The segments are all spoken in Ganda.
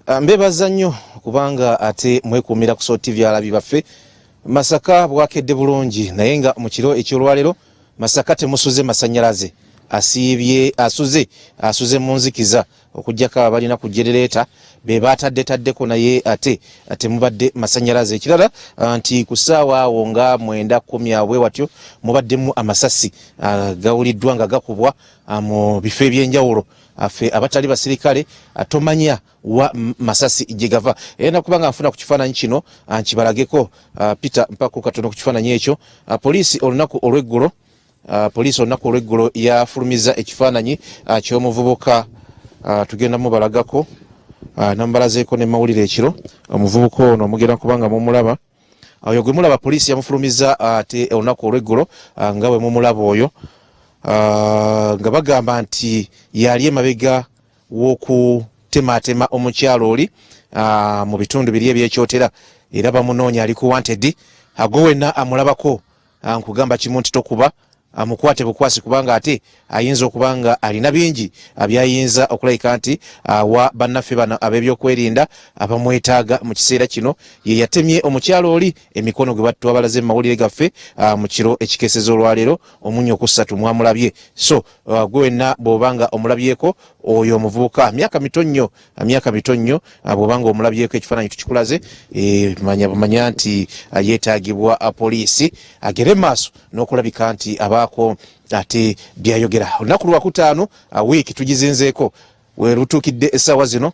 Mbebaza nnyo kubanga ate mwekuumira ku Salt TV alabi baffe. Masaka bwakedde bulungi, naye nga mu kiro eky'olwaleero Masaka temusuze masanyalaze, asiibye asuze asuze mu nzikiza, okuggyako abalina ku jenereeta be baatadde taddeko, naye ate temubadde masanyalaze. Ekirala nti ku ssaawa awo nga 9:10 awo bwe watyo mubaddemu amasasi gawuliddwa nga gakubwa mu bifo ebyenjawulo. Affe abatali basirikale, tomanya wa masasi gye gava. Era nakuba nga nfuna ku kifaananyi kino nkibalageko. Peter, mpako katono ku kifaananyi ekyo. Poliisi olunaku olw'eggulo, poliisi olunaku olw'eggulo yafulumiza ekifaananyi ky'omuvubuka. Tugenda mubalagako, namubalazeeko ne mawulire ekiro. Omuvubuka ono mugenda kubanga mumulaba. Oyo gwe mulaba poliisi yamufulumiza ate olunaku olw'eggulo, nga bwe mumulaba oyo, nga bagamba nti yali emabega w'okutematema omukyalo oli mu bitundu biri ebyekyotera, era bamunoonya, ali ku wanted. Ago wenna amulabako, nkugamba kimu nti tokuba, amukwate bukwasi, kubanga ate ayinza okuba nga alina bingi byayinza okulabika nti awa bannaffe bano ab'ebyokwerinda abamwetaaga mu kiseera kino. Ye yatemye omukyalo oli emikono gwe twabalaze mu mawulire gaffe mu kiro ekikeeseza olwaleero omunyo ku ssatu mwamulabye. So gwe wenna bw'oba nga omulabyeko oyo omuvubuka, myaka mito nnyo, myaka mito nnyo, bw'oba nga omulabyeko, ekifaananyi tukikulaze, manya bumanya nti yeetaagibwa poliisi, agere maaso n'okulabika nti abaako ate byayogera. Olunaku lwakutaano, wiiki tugizinzeeko we lutuukidde essaawa zino,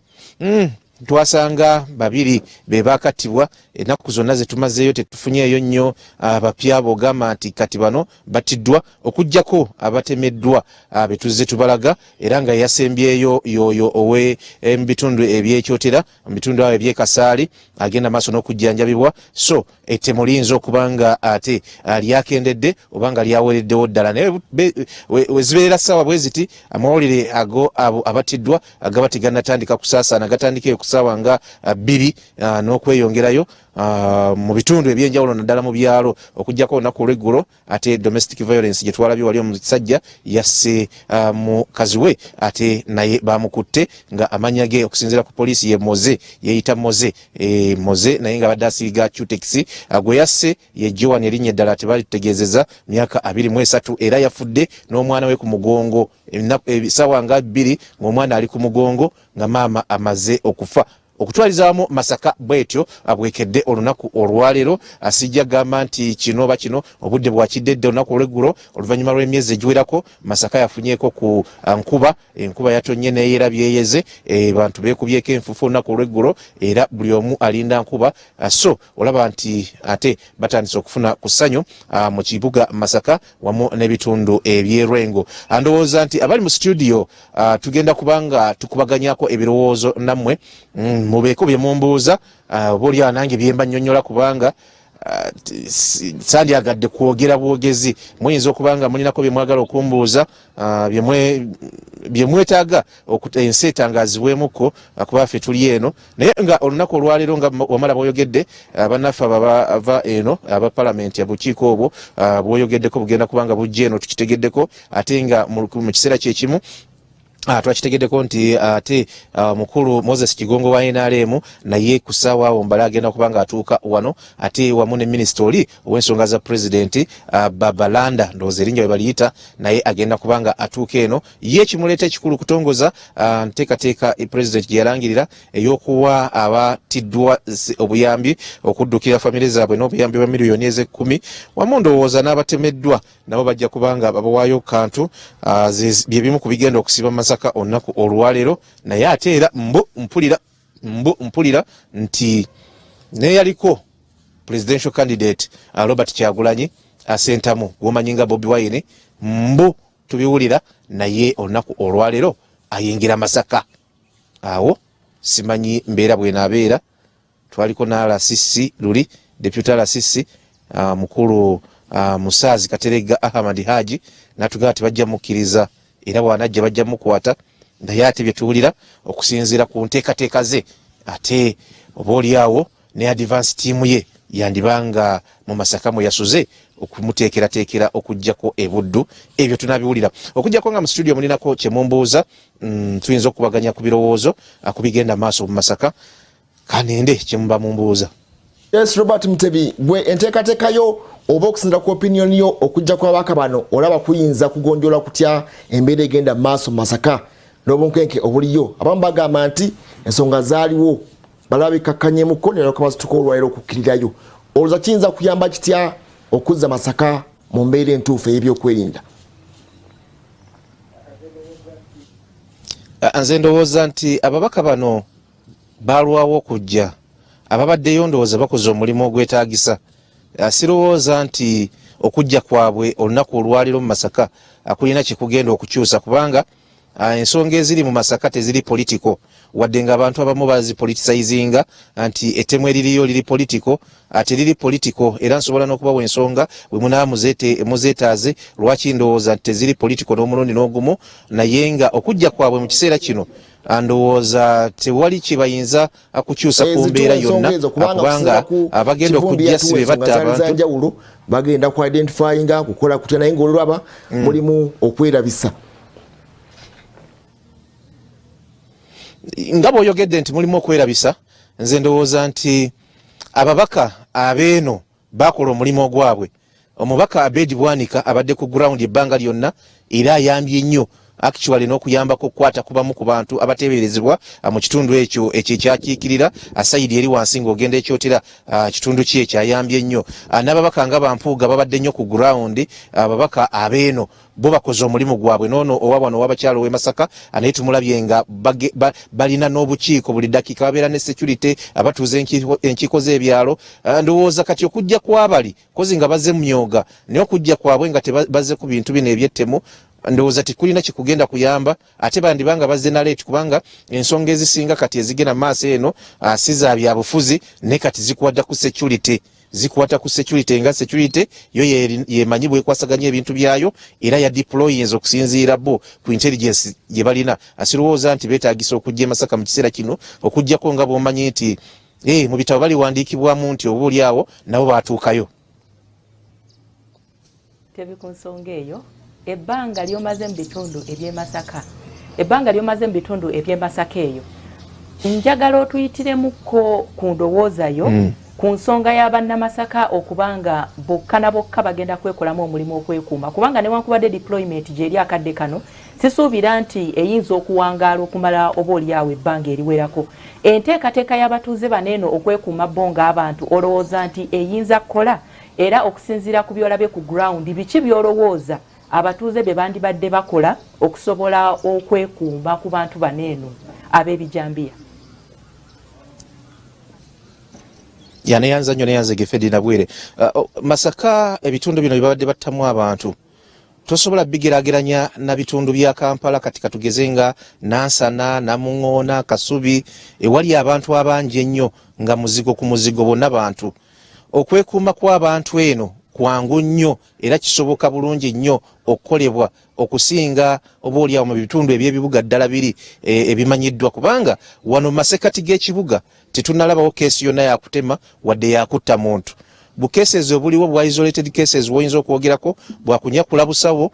twasanga babiri be bakattibwa. Ennaku zonna zetumazeeyo tetufunyeeyo nnyo abapya bogamba nti kati bano battiddwa, okuggyako abatemeddwa betuzze tubalaga, era nga yasembyeyo yoyo owe mu bitundu ebyekyotera, mu bitundu awo ebyekasaali, agenda maaso n'okujjanjabibwa. So ettemu liyinza okuba nga ate lyakendedde oba nga lyawereddewo ddala, naye wezibeerera ssaawa bwe ziti, amawulire ago abo abattiddwa gaba tegannatandika kusaasaana, gatandikeyo ku ssaawa nga 2 n'okweyongerayo mu bitundu ebyenjawulo, naddala mu byalo, okuggyako olunaku olweggulo ate domestic violence gye twalabye wali, omusajja yasse mukazi we, ate naye bamukutte, nga amanya ge okusinziira ku poliisi ye Moze, yeeyita Moze, Moze, naye nga abadde asiiga Cutex. Gwe yasse ye Joan, erinnya eddala tebalitegeezeza, myaka 23, era yafudde n'omwana we ku mugongo, essaawa nga 2 ng'omwana ali ku mugongo nga maama amaze okufa. Okutwalizaamu Masaka bwetyo bwekedde olunaku olwaleero. Sijja gamba nti kino oba kino, obudde bwakidde dde. Olunaku olweggulo, oluvannyuma lw'emyezi egiwerako, Masaka yafunyeeko ku nkuba. Enkuba yatonye neyera byeyeze, bantu beekubyeko enfufu olunaku olweggulo, era buli omu alinda nkuba. So olaba nti ate batandise okufuna ku ssanyu mu kibuga Masaka wamu n'ebitundu ebyerwengo. Ndowooza nti abali mu studio tugenda kubanga tukubaganyako ebirowoozo nammwe, mubeeko bye mumbuuza, oba oli awo nange byemba nnyonnyola, kubanga sandyagadde kwogera bwogezi. Muyinza okuba nga mulinako bye mwagala okumbuuza, bye mwetaaga ensi etangazibwemuko, kuba ffe tuli eno. Naye nga olunaku olwaleero, nga wamala bwoyogedde, bannaffe abo abava eno aba palamenti, obukiiko obwo bwoyogeddeko bugenda kuba nga bujja eno, tukitegeddeko. Ate nga mu kiseera kyekimu twakitegeddeko nti ate mukulu Moses Kigongo wa NRM naye ku ssaawa awo mbale agenda kuba nga atuuka wano, ate wamu ne minisita oli ow'ensonga za pulezidenti, Babalanda ndowooza erinnya bwe baliyita, naye agenda kuba nga atuuka eno. Ye ekimuleeta ekikulu kutongoza nteekateeka pulezidenti gye yalangirira ey'okuwa abatiddwa obuyambi, okuddukira famire zaabwe n'obuyambi bwa miliyoni ez'ekkumi, wamu ndowooza n'abatemeddwa nabo bajja kubanga babawaayo kantu. Bye bimu ku bigenda okusiba Masaka olunaku olwaleero. Naye ate era mbu mpulira, mbu mpulira nti neyaliko presidential candidate, Robert Kyagulanyi Sentamu gwomanyi nga Bobi Wine, mbu tubiwulira naye olunaku olwaleero ayingira Masaka. Awo simanyi mbeera bwenaabeera. Twaliko na RCC luli, deputy RCC, mukulu Musaazi Kateregga Ahmad Haji, natugamba tebajja mukkiriza, era bwanajja bajja mukwata. Naye ate byetuwulira okusinziira ku nteekateeka ze, ate oba oliawo ne advance team ye yandibanga mu Masaka mwe yasuze. okumuteekerateekera okujjako ebuddu ebyo tunabiwulira okujjako nga mu studio mulinako kyemumbuuza tuyinza okukubaganya ku birowoozo ku bigenda maaso mu Masaka kanende kyemuba mumbuuza. Yes, Robert Mutebi, gwe enteekateeka yo oba okusinzira ku opinion yo okujja kw'ababaka bano olaba kuyinza kugonjoola kutya embeera egenda mu maaso mu Masaka n'obunkenke obuliyo? Abamu bagamba nti ensonga zaaliwo balaba bikakkanyemuko ne balyoka basituka olwaliro okukkirirayo. Olowooza kiyinza kuyamba kitya okuzza Masaka mu mbeera entuufu ey'ebyokwerinda? Nze ndowooza nti ababaka bano baalwawo okujja, ababaddeyo ndowooza bakoze omulimu ogwetaagisa. Sirowooza nti okujja kwabwe olunaku olwaliro mu Masaka kulina kyekugenda okukyusa kubanga ensonga eziri mu Masaka teziri politiko, wadde nga abantu abamu bazipoliticizinga nti ettemu eririyo liri politiko, teriri politiko, era nsobola n'okubawa ensonga bwe munaba muzeetaaze lwaki ndowooza nti teziri politiko n'omulundi n'ogumu, naye nga okujja kwabwe mu kiseera kino ndowooza tewali kye bayinza kukyusa ku mbeera yonna, kubanga abagenda okujja si be batta abantu. Bagenda ku identifyinga kukola kutya, naye ng'olulaba mulimu okwerabisa. Nga bw'oyogedde nti mulimu okwerabisa, nze ndowooza nti ababaka abeeno bakola omulimu ogwabwe. Omubaka Abedi Bwanika abadde ku ground ebbanga lyonna era ayambye nnyo actually n'okuyambako okukwata kubamu ku bantu abateeberezebwa mu kitundu ekyo ekyo ekyakiikirira asayidi eri wansi ng'ogenda ekyotera kitundu ki ekyo ayambye nnyo. N'ababaka nga Bampuuga babadde nnyo ku ground. Ababaka abeeno bo bakoze omulimu gwabwe. Noono owa wano ow'abakyala ow'e Masaka naye tumulabye nga balina n'obukiiko buli dakiika babeera ne security abatuuza enkiiko z'ebyalo. Ndowooza kati okujja kwabali kozi nga bazze myoga, naye okujja kwabwe nga tebazze ku bintu bino eby'ettemu ndowooza tekulina kikugenda kuyamba, ate bandiba nga bazze na late kubanga ensonga ezisinga kati ezigenda mu maaso eno si za byabufuzi, naye kati zikwata ku security, zikwata ku security nga security yo yemanyi bwekwasaganya ebintu byayo era ya deployinze okusinziira bo ku intelligence gye balina. Asirowooza nti beetaagisa okujja e Masaka mu kiseera kino, okujjako nga bw'omanyi nti mu bitabo baliwandiikibwamu nti oba oli awo nabo baatuukayo. Tebi ku nsonga eyo, ebbanga ly'omaze mu bitundu eby'e Masaka, ebbanga ly'omaze mu bitundu eby'e Masaka eyo, njagala otuyitiremuko ku ndowooza yo ku nsonga y'abannamasaka okuba nga bokka na bokka bagenda kwekolamu omulimu okwekuuma, kubanga newankubadde deployment gyeri akadde kano sisuubira nti eyinza okuwangaala okumala oba oli awo ebbanga eriwerako. Enteekateeka y'abatuuze bano eno okwekuuma bo ng'abantu olowooza nti eyinza kukola, era okusinziira ku by'olabye ku ground biki by'olowooza abatuuze bye bandibadde bakola okusobola okwekuuma ku bantu bano eno ab'ebijambiya? Yaneyanza nnyo neyanze Gefedi Nabwire. Masaka ebitundu bino bye babadde battamu abantu tosobola bigerageranya na bitundu bya Kampala. Kati katugeze nga Nansana, Namuŋoona, Kasubi ewali abantu abangi ennyo nga muzigo ku muzigo bonna bantu. Okwekuuma kw'abantu eno kwangu nnyo era kisoboka bulungi nnyo okukolebwa okusinga oba oli awo mu bitundu eby'ebibuga ddala biri ebimanyiddwa, kubanga wano mu masekkati g'ekibuga tetunnalabawo keesi yonna yakutema wadde yakutta muntu. Bu cases obuliwo bwa isolated cases woyinza okwogerako bwakunyakula busawo,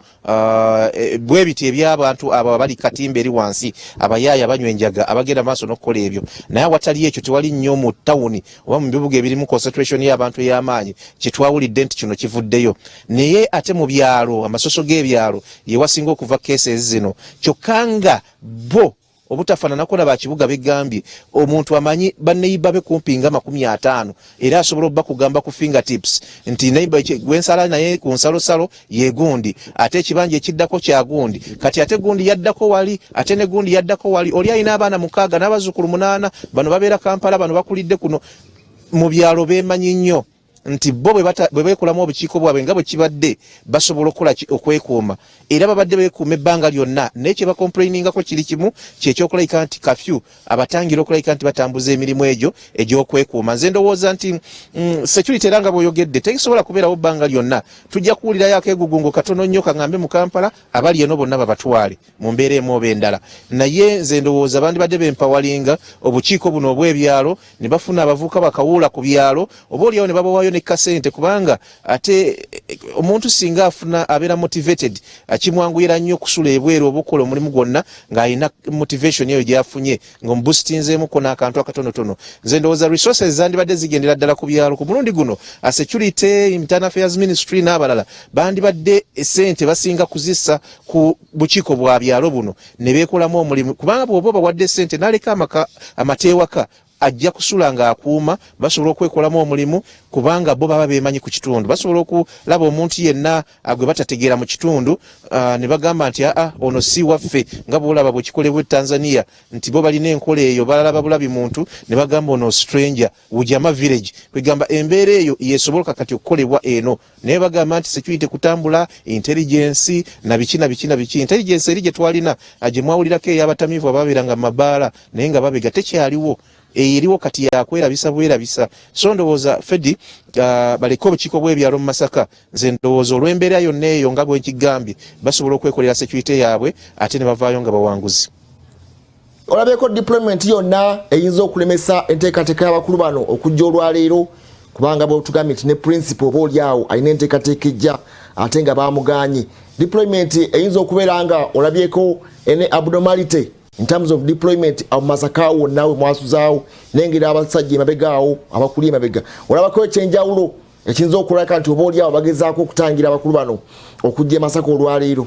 bwe biti eby'abantu abo abali katimba eri wansi, abayaaya banywa enjaga abagenda maaso n'okukola ebyo, naye awatali ekyo tewali nnyo mu tawuni oba mu bibuga ebirimu concentration y'abantu ey'amaanyi kyetwawulidde nti kino kivuddeyo. Naye ate mu byalo, amasoso g'ebyalo yewasinga okuva cases zino, kyokka nga bo obutafaananako na bakibuga begambye omuntu amanyi banneyiba be kumpi nga 50 era asobola obba kugamba ku fingertips nti neighbor gwensala naye ku nsalosalo ye gundi, ate ekibanja ekiddako kya gundi, kati ate gundi yaddako wali, ate ne gundi yaddako wali, oli alina abaana 6 n'abazzukulu 8, bano babeera Kampala, bano bakulidde kuno. Mu byalo beemanyi nnyo nti bo bwe beekolamu obukiiko bwabwe nga bwe kibadde basobola okukola okwekuuma, era babadde beekuuma ebbanga lyonna, naye kye bakomplainingako kiri kimu kyekyokulabika nti kafyu abatangira okulabika nti batambuza emirimu egyo egy'okwekuuma. Nze ndowooza nti security era nga bw'oyogedde tesobola kubeerawo bbanga lyonna, tujja kuwulirayo akeegugungo katono nnyo kaŋŋambe mu Kampala abali eno bonna babatwale mu mbeera emu oba endala, naye nze ndowooza bandibadde bempawalinga obukiiko buno obw'ebyalo ne bafuna abavubuka bakawuula ku byalo oba oliawo ne babawaayo ne ne kasente, kubanga ate omuntu singa afuna abeera motivated, kimwanguyira nnyo okusula ebweru oba okukola omulimu gwonna ng'alina motivation eyo gyafunye ng'omubusitinzeemuko n'akantu akatonotono. Nze ndowooza resources zandibadde zigendera ddala ku byalo. Ku mulundi guno security, internal affairs ministry n'abalala bandibadde sente basinga kuzissa ku bukiiko bwa byalo buno ne beekolamu omulimu, kubanga bw'oba obawadde sente n'aleka amaka amateewaka, ajja kusula ng'akuuma. Basobola okwekolamu omulimu kubanga bo baba beemanyi ku kitundu, basobola okulaba omuntu yenna gwe batategeera mu kitundu ne bagamba nti aa, ono si waffe, nga bwolaba bwe kikolebwa e Tanzania nti bo balina enkola eyo, balaba bulabi muntu ne bagamba ono stranger, Ujama village. Kwegamba embeera eyo yesoboloka kati okukolebwa eno, naye bagamba nti security kutambula, intelligence na biki na biki na biki. Intelligence eri gye twalina, gye mwawulirako ey'abatamiivu ababeeranga mu mabaala naye nga babega, tekyaliwo. Eriwo kati yakwerabisa bwerabisa. So ndowooza Fedi, baleke obukiiko bw'ebyalo mu Masaka. Nze ndowooza olw'embeera yonna eyo nga bwekigambye, basobola okwekolera security yaabwe ate ne bavaayo nga bawanguzi. Olabyeko deployment yonna eyinza okulemesa enteekateeka y'abakulu bano okujja olwaleero? Kubanga bwetugambye nti ne principal oba oliawo alina enteekateeka ejja ate nga bamuganye, deployment eyinza okubeera nga olabyeko ene abnormality in terms of deployment awo Masaka wonna we mwasuzaawo, nengeri abasajja emabega awo abakuli emabega, olabako ekyenjawulo ekiyinza okulaka nti oba oliawo bagezaako okutangira abakulu bano okujja e Masaka olwaleero?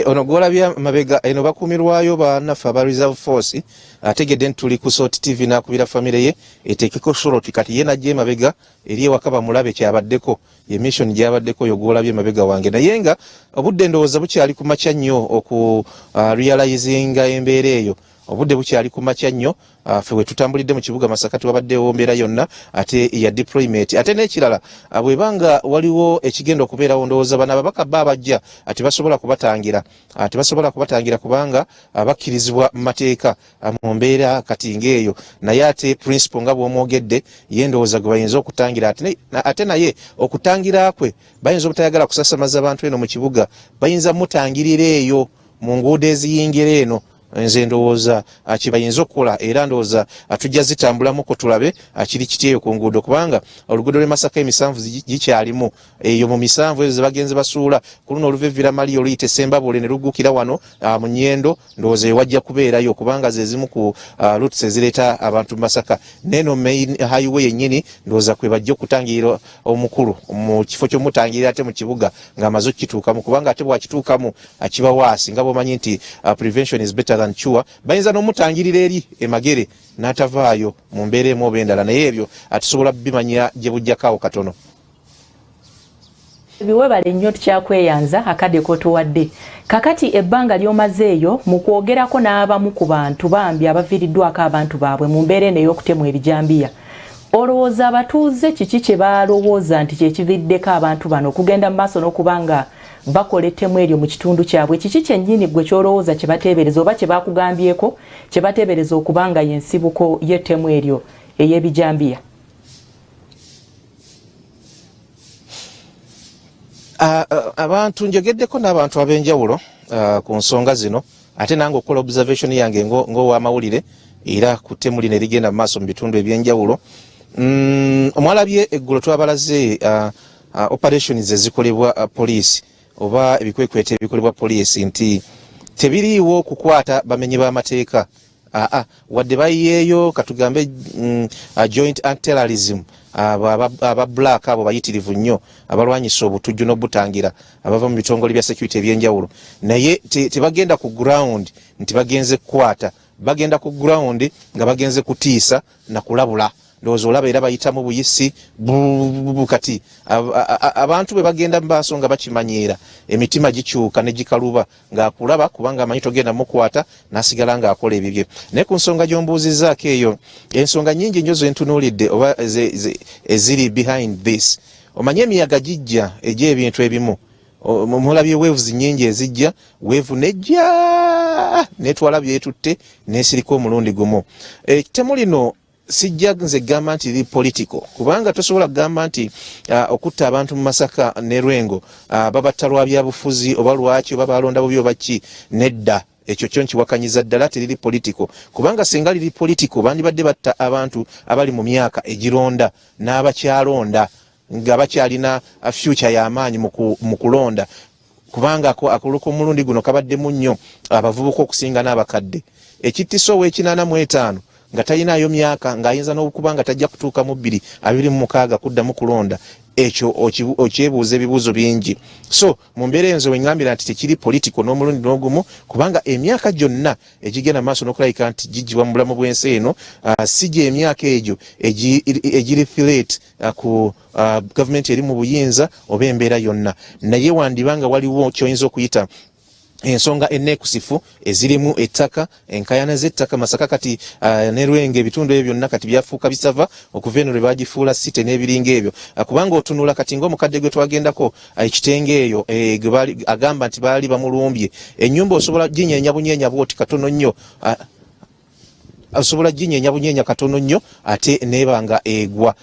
Ono gwolabye mabega eno bakuumirwayo bannaffe aba reserve force. Ategedde nti tuli ku Salt TV, n'akubira famire ye eteekeko salt. Kati ye najja emabega eri ewaka bamulabe kyabaddeko, ye mission gyabaddeko oyo gwolabye emabega wange. Naye nga obudde ndowooza bukyali ku makya nnyo oku realizinga embeera eyo, obudde bukyali ku makya nnyo. Ffe we tutambulidde mu kibuga Masaka tewabaddewo mbeera yonna ate ya deployment. Ate n'ekirala, bw'eba waliwo ekigenda okubeerawo, ndowooza bano ababaka ba abajja tebasobola kubatangira, tebasobola kubatangira kubanga bakkirizibwa mu mateeka mu mbeera kati ng'eyo. Naye ate principal nga bw'omwogedde, ye ndowooza gwe bayinza okutangira. Ate naye okutangira kwe bayinza obutayagala kusasamaza bantu eno mu kibuga, bayinza mutangirira eyo mu nguudo eziyingira eno. Nze ndowooza kyebayinza okukola, era ndowooza tujja zitambulamuko tulabe kiri kiti eyo ku nguudo, kubanga oluguudo lw'e Masaka emisanvu gikyalimu eyo. Mu misanvu ezo zebagenze basuula ku luno oluva evira Maliya oluyita Esembabule ne luggukira wano mu Nyendo, ndowooza eyo wajja kubeerayo kubanga ze zimu ku routes ezireeta abantu mu Masaka. Neeno main highway yennyini ndowooza kwe bajja okutangirira omukulu mu kifo ky'omutangirira ate mu kibuga ng'amaze okukituukamu, kubanga ate bwakituukamu akiba waasi. Nga bw'omanyi nti prevention is better than cure, bayinza n'omutangirira eri emagere n'atavaayo mu mbeera emu oba endala, naye ebyo atusobola bimanya gye bujjako awo katono. Biwebale nnyo, tukyakweyanza akadde kotuwadde. Kakati ebbanga ly'omazeeyo mu kwogerako n'abamu ku bantu bambi abaviiriddwako abantu baabwe mu mbeera eno ey'okutemwa ebijambiya, olowooza abatuuze kiki kye balowooza nti kyekiviiriddeko abantu bano okugenda mu maaso n'okuba nga bakola ettemu eryo mu kitundu kyabwe? Kiki kyennyini gwe kyolowooza kye bateebereza oba kye bakugambyeko kye bateebereza okuba nga y'ensibuko y'ettemu eryo ey'ebijambiya? Abantu njogeddeko n'abantu ab'enjawulo ku nsonga zino, ate nange okukola observation yange ng'owamawulire era ku ttemu lino erigenda mu maaso mu bitundu ebyenjawulo. Omwalabye eggulo twabalaze operations ezikolebwa poliisi oba ebikwekweto ebikolebwa poliisi nti tebiriiwo kukwata bamenyi b'amateeka. Aa, wadde bayiyeeyo katugambe joint anti-terrorism, aba black abo bayitirivu nnyo abalwanyisa obutujju n'obutangira abava mu bitongole bya security ebyenjawulo, naye tebagenda ku ground nti bagenze kukwata. Bagenda ku ground nga bagenze kutiisa na kulabula. Ndowooza olaba era bayitamu buyisi kati abantu bwe bagenda mu maaso nga bakimanyiira, emitima gikyuka ne gikaluba ng'akulaba kubanga amanyi togenda mukwata, n'asigala ng'akola ebibye. Naye ku nsonga gy'ombuuzizzaako eyo, ensonga nnyingi nnyo zentunuulidde oba eziri behind this. Omanye emiyaga gijja egy'ebintu ebimu, mulabye waves nnyingi ezijja, wave nejja netwala byetutte nesirika omulundi gumu. Ettemu lino sijja nze gamba nti liri political, kubanga tosobola kugamba nti okutta abantu mu Masaka ne Lwengo babatta lwa byabufuzi oba lwaki oba balonda bubi oba ki. Nedda. Ekyo kyo nkiwakanyiza ddala, teriri political, kubanga singa liri political bandibadde batta abantu abali mu myaka egironda n'abakyalonda nga bakyalina future y'amaanyi mu kulonda, kubanga akalulu k'omulundi guno kabaddemu nnyo abavubuka okusinga n'abakadde. Ekittisa ow'e85 nga talinayo myaka, ng'ayinza n'okuba nga tajja kutuuka mu 2026 kuddamu kulonda, ekyo okyebuuza ebibuuzo bingi. So mu mbeera enzo weŋŋambira nti tekiri political n'omulundi n'ogumu, kubanga emyaka gyonna egigenda maaso n'okulabika nti gigibwa mu bulamu bw'ensi eno, si gye emyaka egyo egiri threat ku gavumenti eri mu buyinza oba embeera yonna. Naye wandiba nga waliwo kyoyinza okuyita ensonga enneekusifu ezirimu ettaka, enkayana z'ettaka Masaka kati ne Lwenge, ebitundu ebyo byonna kati byafuuka bisava okuva eno lwe bagifuula city n'ebiringa ebyo. Kubanga otunula kati ng'omukadde gwe twagendako ekitenge eyo, agamba nti baali bamulumbye ennyumba, osobola ginyeenya bunyeenya bwoti katono nnyo, osobola ginyeenya bunyeenya katono nnyo ate neeba nga egwa,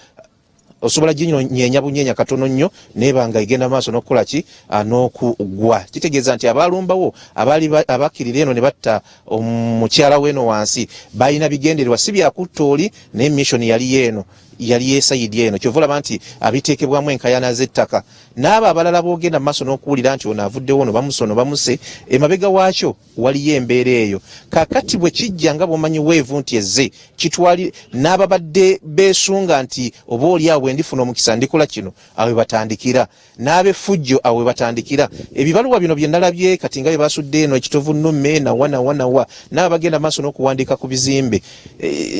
osobola ginyeenya bunyeenya katono nnyo neeba nga egenda maaso n'okukola ki, n'okugwa. Kitegeeza nti abaalumbawo abaali abakkirira eno ne batta omukyala w'eno wansi balina bigendererwa, si byakutta oli, naye mission yali eno, yali yesayidi eno. Kyova olaba nti abiteekebwamu enkayana z'ettaka n'abo abalala boogenda mu maaso n'okuwulira nti ono avuddewo, ono bamuse, ono bamuse, emabega waakyo waliyo embeera eyo. Kakati bwe kijja nga bw'omanyi weevu nti ezze kitwali n'ababadde beesunga nti oba oli awo bwe ndifuna omukisa ndikola kino, awo we batandikira n'ab'effujjo, awo we batandikira. Ebibaluwa bino bye nalabye kati nga bye basudde eno ekitovu nnume nawa nawa nawa, n'abo bagenda maaso n'okuwandiika ku bizimbe,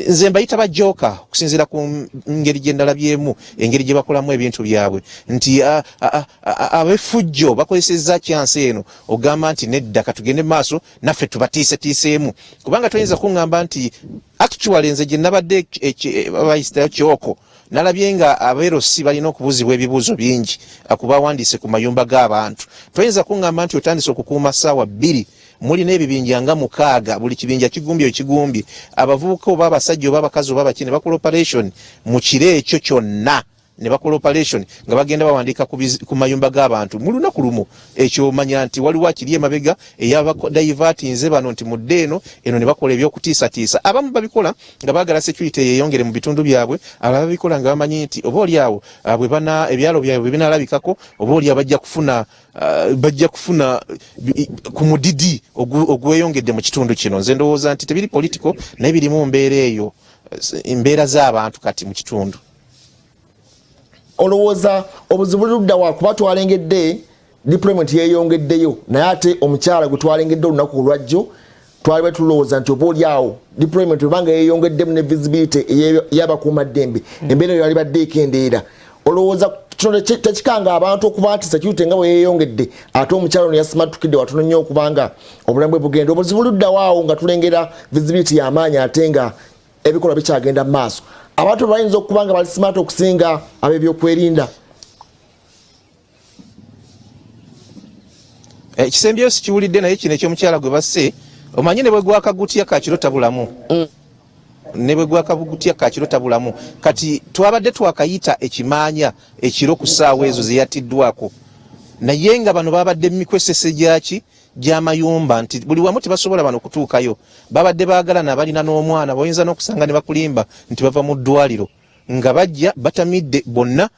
nze mbayita bajooka okusinziira ku ngeri gye ndalabyemu engeri gye bakolamu ebintu byabwe, nti ab'effujjo bakozesezza kyansi eno ogamba nti nedda, katugende maaso naffe tubatiisetiiseemu, kubanga toyinza kuŋŋamba nti actually nze gye nabadde bayisitayo kyoko nalabye nga abeerosi balina okubuuzibwa ebibuuzo bingi kubawandiise ku mayumba g'abantu. Toyinza kuŋŋamba nti otandise okukuuma ssaawa 2, mulina ebibinja nga 6, buli kibinja kigumbye ekigumbye, abavubuka oba abasajja oba abakazi oba abaki, ne bakola operation mu kiro ekyo kyonna, ne bakola operation nga bagenda bawandiika ku mayumba g'abantu mu lunaku lumu. Ekyo omanya nti waliwo akiri emabega eyabadivertinze bano nti mudde eno eno, ne bakola ebyokutiisatiisa. Abamu babikola nga baagala security yeyongere mu bitundu byabwe, abalala babikola nga bamanyi nti oba oli awo bwe bana ebyalo byabwe bwe binalabikako, oba oli awo bajja kufuna ku mudidi ogweyongedde mu kitundu kino. Nze ndowooza nti tebiri political, naye birimu mbeera eyo, embeera z'abantu kati mu kitundu. Olowooza obuzibu ludda wa? Kuba twalengedde deployment yeeyongeddeyo, naye ate omukyala gwe twalengedde olunaku olwajjo, twali bwe tulowooza nti oba oli awo deployment obanga yeeyongeddemu ne visibility ey'abakuumaddembe, embeera eyo yalibadde ekendeera. Olowooza kino tekikanga abantu okuba nti security nga bwe yeeyongedde, ate omukyala ono yasimatukidde watono nnyo okubanga obulamu bwe bugenda? Obuzibu luddawo awo nga tulengera visibility y'amaanyi ate nga ebikolwa bikyagenda mu maaso, abantu bayinza okuba nga bali smart okusinga ab'ebyokwerinda? Ekisembyeyo sikiwulidde, naye kino ekyomukyala gwe basse, omanyi ne bwe gwakagutya kakiro tabulamu. Ne bwe gwakagutya kakiro tabulamu. Kati twabadde twakayita ekimaanya ekiro ku ssaawa ezo ze yattiddwako, naye nga bano babadde mu mikwesese gyaki gy'amayumba, nti buli wamu tebasobola bano kutuukayo. Babadde baagalana, balina n'omwana, bayinza n'okusanga ne bakulimba nti bava mu ddwaliro, nga bajja batamidde bonna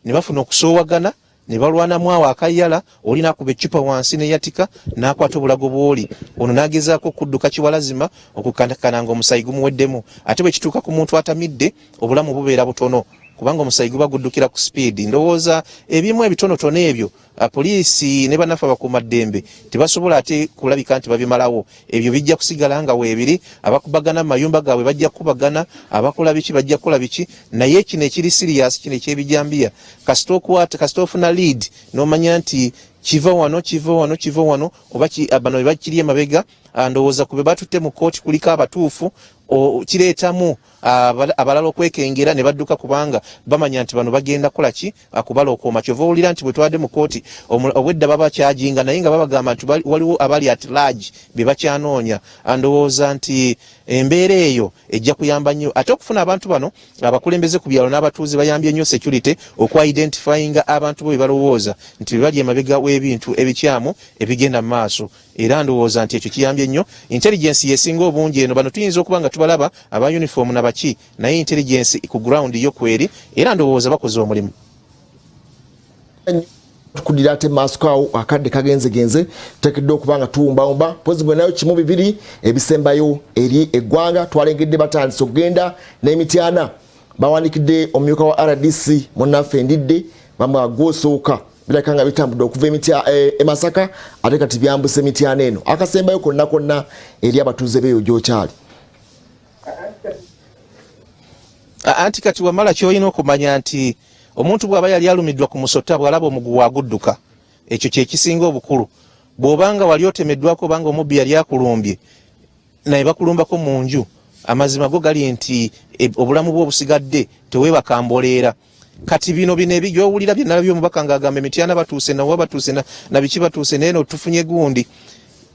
ne bafuna okusoowagana ne balwanamu awo akayala, oli n'akuba eccupa wansi neyatika n'akwata obulago bw'oli ono n'agezaako okudduka kiwalazima okukankana nga omusaayi gumuweddemu. Ate bwe kituuka ku muntu atamidde, obulamu bubeera butono kubanga omusaayi guba guddukira ku sipiidi. Ndowooza ebimu ebitonotono ebyo poliisi ne bannaffe abakuumaddembe tebasobola ate kulabika nti babimalawo. Ebyo bijja kusigala nga weebiri. Abakubagana mu mayumba gaabwe bajja kukubagana, abakola biki bajja kukola biki, naye kino ekiri serious, kino ekyebijambiya, kasita okwata, kasita ofuna lead n'omanya nti kiva wano, kiva wano, kiva wano, oba bano be bakiri emabega. Ndowooza ku be batutte mu kkooti kuliko abatuufu. Kireetamu abalala okwekengera ne badduka, kubanga bamanya nti bano bagenda kukola ki? Kubalookooma. Kyova owulira nti bwe twadde mu kooti, obwedda babakyajinga, naye nga babagamba nti waliwo abali at large be bakyanoonya. Ndowooza nti embeera eyo ejja kuyamba nnyo ate okufuna abantu bano. Abakulembeze ku byalo n'abatuuze bayambye nnyo security okwidentifyinga abantu bo be balowooza nti be bali emabega w'ebintu ebikyamu ebigenda mu maaso. Era ndowooza nti ekyo kiyambye nnyo. Intelligence yesinga obungi eno. Bano tuyinza okuba nga tubalaba aba uniform nabaki, naye intelligence ku ground yo kweri, era ndowooza bakoze omulimu. Tukudira ate maaso awo, akadde kagenzegenze, tuteekeddwa okuba nga tuwumbawumba pozi bwenayo kimu bibiri ebisembayo eri eggwanga. Twalengedde batandise okugenda n'emityana, bawandikidde omumyuka wa RDC munnaffe Ndidde, bamwe gwosooka. Birabika nga bitambudde okuva e Masaka, ate kati byambuse emityana eno. Akasembayo konna konna eri abatuuze beeyo gyokyali. Anti kati wamala, kyolina okumanya nti omuntu bw'aba yali alumiddwa ku musota, bw'alaba omuguwa agudduka. Ekyo kyekisinga obukulu. Bw'obanga wali otemeddwako, obanga omubbi yali akulumbye, naye bakulumbako mu nju, amazima go gali nti obulamu bwe obusigadde teweebaka mboleera. Kati bino ebyowulira byenalabye omubaka ng'agamba emityana batuuse, nawa batuuse, na biki batuuse, naye no tufunye gundi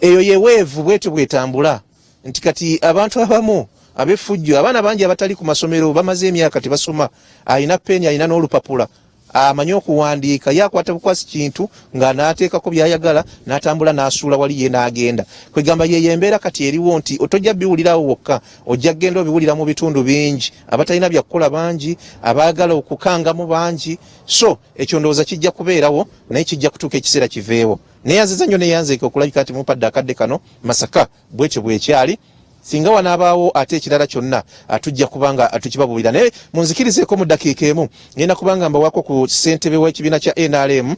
eyo yeweevu bwetyo bwetambula, nti kati abantu abamu ab'effujjo, abaana bangi abatali ku masomero, bamaze emyaka tebasoma, alina peni, alina n'olupapula, amanyi okuwandiika, ye akwata bukwasi kintu nga n'ateekako by'ayagala, n'atambula n'asuula wali, ye n'agenda. Kwegamba yeyo embeera kati eriwo, nti tojja biwulirawo wokka, ojja kugenda obiwulira mu bitundu bingi. Abatalina byakukola bangi, abaagala okukangamu bangi. So ekyo ndowooza kijja kubeerawo, naye kijja kutuuka ekiseera kiveewo. Neyanziza nnyo, neyanzeeke okulabika nti mumpadde akadde kano. Masaka bwekyo bwekyali. Singa wanaabaawo ate ekirala kyonna, tujja kubanga tukibabuulira, naye munzikirizeeko mu ddakiika emu, ngenda kubanga mbawako ku ssentebe w'ekibiina kya NRM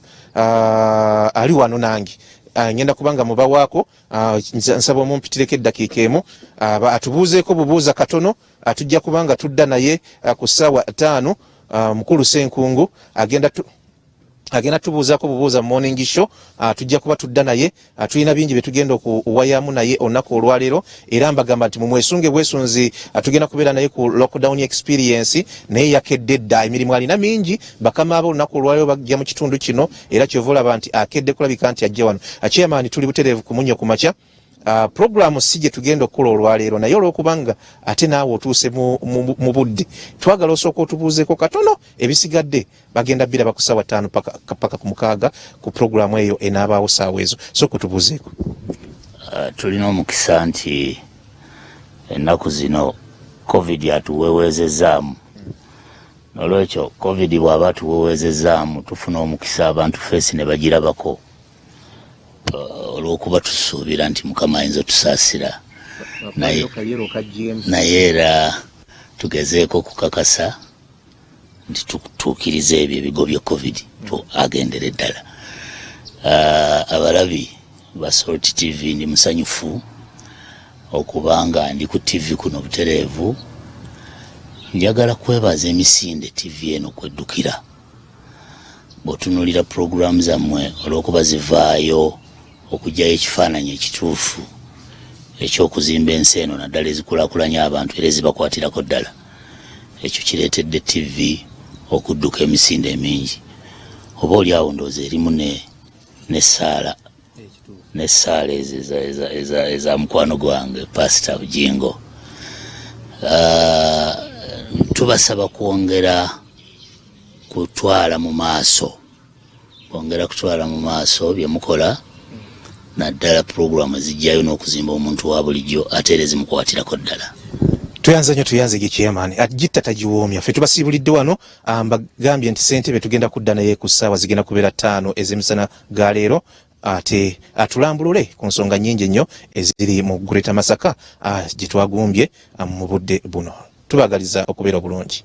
ali wano nange. Ngenda kubanga mubawaako. Nsaba omumpitireko eddakiika emu, atubuuzeeko bubuuza katono. Tujja kubanga tudda naye ku ssaawa 5. Mukulu Senkungu agenda tubuuzaako bubuuza morning show. Tujja kuba tudda naye. Tulina bingi byetugenda okuwayamu naye olunaku olwaleero, era mbagamba nti mumwesunge bwesunzi. Tugenda kubeera naye ku lockdown experience, naye yakedde dda, emirimu alina mingi. Bakama abe olunaku olwaleero bajja mu kitundu kino, era kyova olaba nti akedde kulabika nti ajja wano. Chairman, tuli butereevu ku Munyo ku Makya. Programu si gye tugenda okukola olwaleero, naye olwokubanga ate naawe otuuse mu budde, twagala osooka otubuuzeeko katono. Ebisigadde bagenda biraba ku ssaawa 5 paka ku 6 ku programu eyo enaabaawo saawa ezo. Sooka otubuuzeeko. Tulina omukisa nti ennaku zino COVID atuweweezezaamu. Nolwekyo COVID bw'aba atuweweezezaamu, tufuna omukisa abantu face ne bagirabako, olw'okuba tusuubira nti Mukama ayinza otusaasira, naye era tugezeeko okukakasa nti tutuukiriza ebyo ebigobye COVID agendere ddala. Abalabi ba Salt TV, ndi musanyufu okubanga ndi ku TV kuno butereevu. Njagala kwebaza emisinde TV eno kweddukira. Bw'otunuulira puroguramu zammwe, olw'okuba zivaayo okugyayo ekifaananyi ekituufu eky'okuzimba ensi eno, naddala ezikulaakulanya abantu era ezibakwatirako ddala, ekyo kireetedde TV okudduka emisinde emingi. Oba oli awo ndowooza erimu ne n'essaala ezo eza mukwano gwange Pasita Bujingo. Tubasaba kwongera kutwala mu maaso, kwongera kutwala mu maaso bye mukola, naddala puroguramu ezijjayo n'okuzimba omuntu wa bulijjo ate era ezimukwatirako ddala. Tuyanza nnyo, tuyanze ge chairman, agitta tagiwoomya. Ffe tubasiibulidde wano. Mbagambye nti ssentebe tugenda kudda naye ku ssaawa zigenda kubeera 5 ez'emisana ga leero, ate atulambulule ku nsonga nnyingi ennyo eziri mu Greater Masaka gye twagumbye mu budde buno. Tubagaliza okubeera obulungi.